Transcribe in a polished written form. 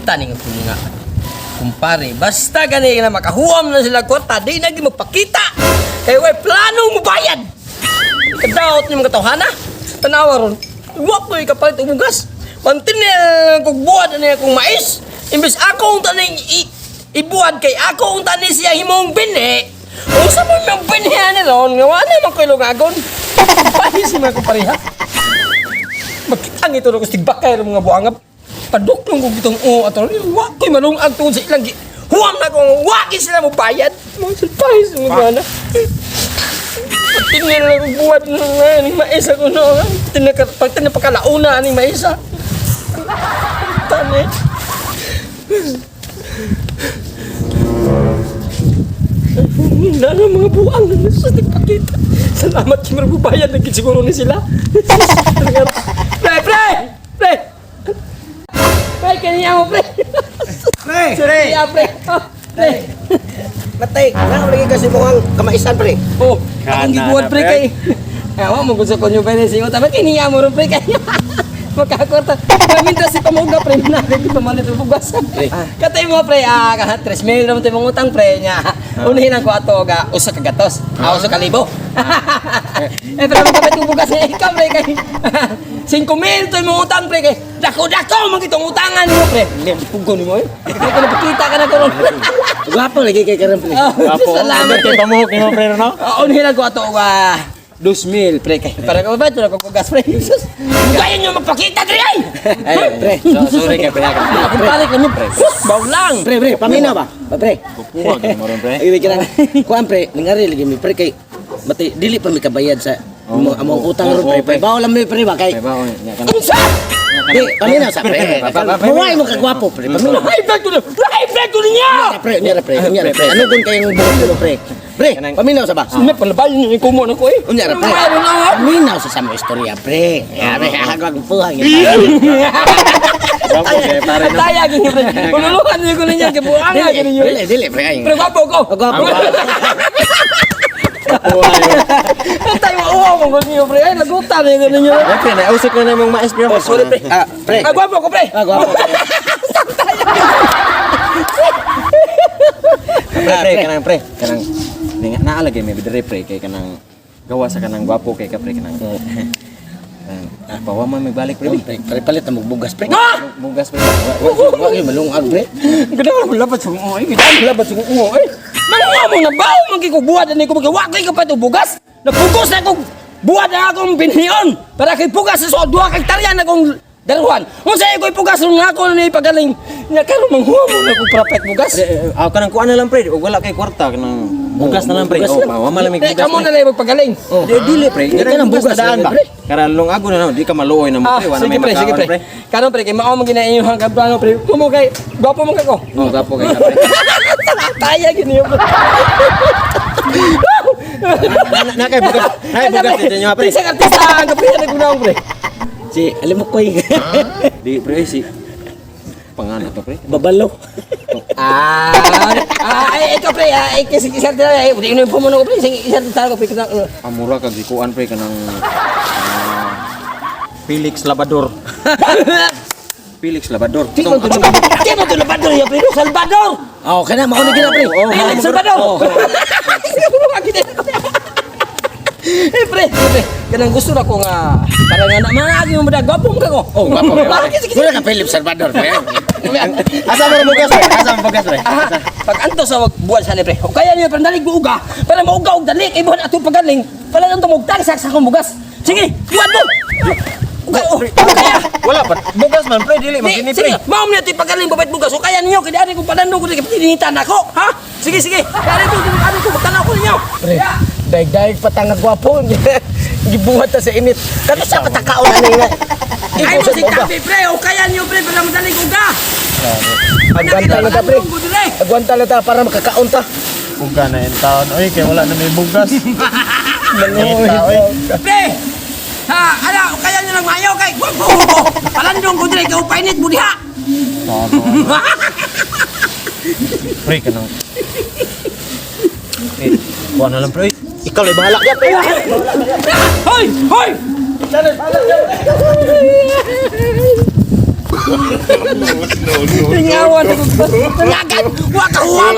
Lagutan ning akong mga kumpare. Basta gani na makahuam na sila kwarta, di na gyud magpakita. Kay way plano mo bayad. Kadaot ni mga tawhana. Tanawa ron. Wa ko kapalit og bugas. Mantinil kog buhat ani akong mais. Imbes ako ang taning ibuhat kay ako ang taning siya himong bini. Unsa man yung binhi ani ron nga wa na man ko'y lungagon. Pahis si mga kumpareha. Magkita ang ito ko tigbakay ng mga buangab. Paduklong ko gitong o ato. Wa ko'y malungag tungod sa ilang huwam na kung wagi sila mo bayad. Mga surprise mga gana. Tingnan lang ang buhat ng aning mais ako no. Tinaka, pag tinapakalauna aning mais ah. Tani. Hina ng mga buang na nasa nagpakita. Salamat kay Marbubayan, naging siguro ni sila. Pre, pre! Pre! Pre, kaniya mo, pre! Pre! Pre! Pre! Oh, pre! Matay, na lagi kasi mukhang kamaisan, pre. Oh, akong Kana gibuhat na, pre pre. kay. Awa mo gusto ko nyo pre singo tama kiniya mo ron pre kay. Makakorta. Paminta si pamuga pre na di pamalit og bugas. Pre. Katay mo pre ah ka 3 mil naman tayo mangutang pre nya. Unahin ang ko ato ga usa ka gatos. Ah, usa ka libo. Eh pero magkapit og bugas eh ikaw pre kay 5 mil to imong utang pre kay dako-dako man kitong utangan nimo pre. Pugo nimo eh. Di ko napakita ka na ko ron. Gwapo lagi kay karon, pre. Oh, Gwapo. salamat. Kay pamuhok nimo, pre, no? Oo, nilang ko ato 2,000 pre kay. Para ko ba ito ko gas pre. Jesus. Kaya niyo magpakita diri ay. Ay, pre. So, sorry kay pre. Ako pare kami pre. Baw lang. Pre, pre, paminaw ba? Ba, pre. Kuha gid mo ron, pre. Ay, wait lang. Kuan, pre, ningari lagi mi, pre, kay matay dili pa mi kabayad sa among utang ron, pre. Oo, pre. Pre, bawal lang mi, pre, ba kay. Pre, ba nya kana. Unsa? Di, paminaw sa pre. Pre, pre, Muway mo ka gwapo, pre. Paminaw. Ay bag ko. Ay bag ko niya. Pre, unya ra, pre, unya ra, pre. Ano kung kayong buhok mo, pre? Pre, paminaw sa ba? Sino palabayon niyo kumo na ko eh. Unya ra, pre. Mayroon na nga. Paminaw sa samo istorya, pre. Yari, ako ang puhang. Gwapo kay pare, no. Taya gini pre. Ululuhan niyo ko ninyo kay buanga gini niyo. Dili, dili, pre. Ay, Pre gwapo ko. Gwapo. Kuha yo. Tayo uwaw mo niyo pre. Ay lagutan niyo ninyo. Eh, pre, nausok na namong mais, pre. Oh, sorry pre. Ah, pre. Ah, gwapo ko pre. Ah, gwapo. Pre, pre, kanang pre, kanang ninga naalagay may bidre, pre, kay kanang gawa sa kanang gwapo kay ka, pre, kanang. Kanang pawa man may balik, pre. Pre, pre, pre, palit na magbugas, pre. Ah! Bugas, pre. Wa gyud malungag, pre. Ganda mo labat sa ungo eh. Ganda mo labat sa ungo eh. Mga mo na bawo man kay buhat ani ko magawa kay kapat og bugas. Nagpugos na kog buhat na akong binhion para kay pugas sa duha ka hektarya na akong daruhan. Unsa ko ipugas nga ako ni pagaling nya karon manghuwa mo na kog prapet bugas. Ah, kanang kuan na lang, pre, ug wala kay kwarta kanang bugas na lang, pre. Bugas Oh, lang. pawa man lang may Eh, bugas. kamo pre. na lang magpagaling. Oh. Di dili, pre. Di kanang bugas daan lang, ba? pre. Karan lungago na di ka maluoy na mo, Ah, pre. Wala sige may pre, sige makaon, pre. Karon pre kay mao man gina inyong kabrano pre. Kumo kay gwapo man kay ko. Oh, gwapo kay ka, pre. Taya gini yo. Na kay bugas, na kay bugas dito nyo, pre. Isang artista ang kaprihan na gunaon pre. Si Alimukoy. Di pre si pangalan to, pre. Babalo. Ah, ah, ay, ikaw pre, ah, ay, kasi isang tao, ay, hindi ko na ko pre, sige, isang tao ko pre, kasi, ano, Amura kag gikuan, pre, kanang Felix Labador. Felix Labador. Di mo to, di mo to Salvador, ya pre, Salvador! Oh, kana mao ni gina, pre. Oo, Felix Salvador! Eh pre, eh, pre, kanang gusto na ko nga, para nga na, mga mo ba, gwapo mo ka ko. Oh, gwapo. Ah, sige, sige. Wala ka Philip Salvador, pre. Asa mo bugas, pre? Asa mo bugas, pre? Ah, pag anto sa wag buwan sa ni pre. O kaya niyo pre dalig uga para mauga og dali kay buhat ato pagaling. Pala lang tumugtang sa akong bugas. Sige, buhat mo. Uga, oh, kaya. Wala pa. Bugas man, pre, dili Di, magini, pre. sige, mao na ito'y pagaling babait bugas. O kaya ninyo, kaya ari kong palando ko dili pininitan ako, ha? Sige, sige. Kaya ari ko, ari ko magtanaw ko ninyo. Pre, daig-daig pa tanga gwapo. Gibuhat ta sa init. Kato sa patakaon ani nga. Ay mo si Tabi pre, o kaya niyo pre para madaling uga. Agwanta na ta, pre. Agwanta na ta para makakaon ta. Buga na yung taon. Oy, kaya wala na may bugas. Init ta, oy. Pre! Ha, ala, o kaya niyo lang mayo kay gwapo ko. Palandong ko dire kay upainit mo diha. Pre, kanang Eh, kuan na lang, pre. Ikaw lay bahala ka, pre. Hoy! Hoy! Lingawan ako. Nalagan! Wa ka huwam!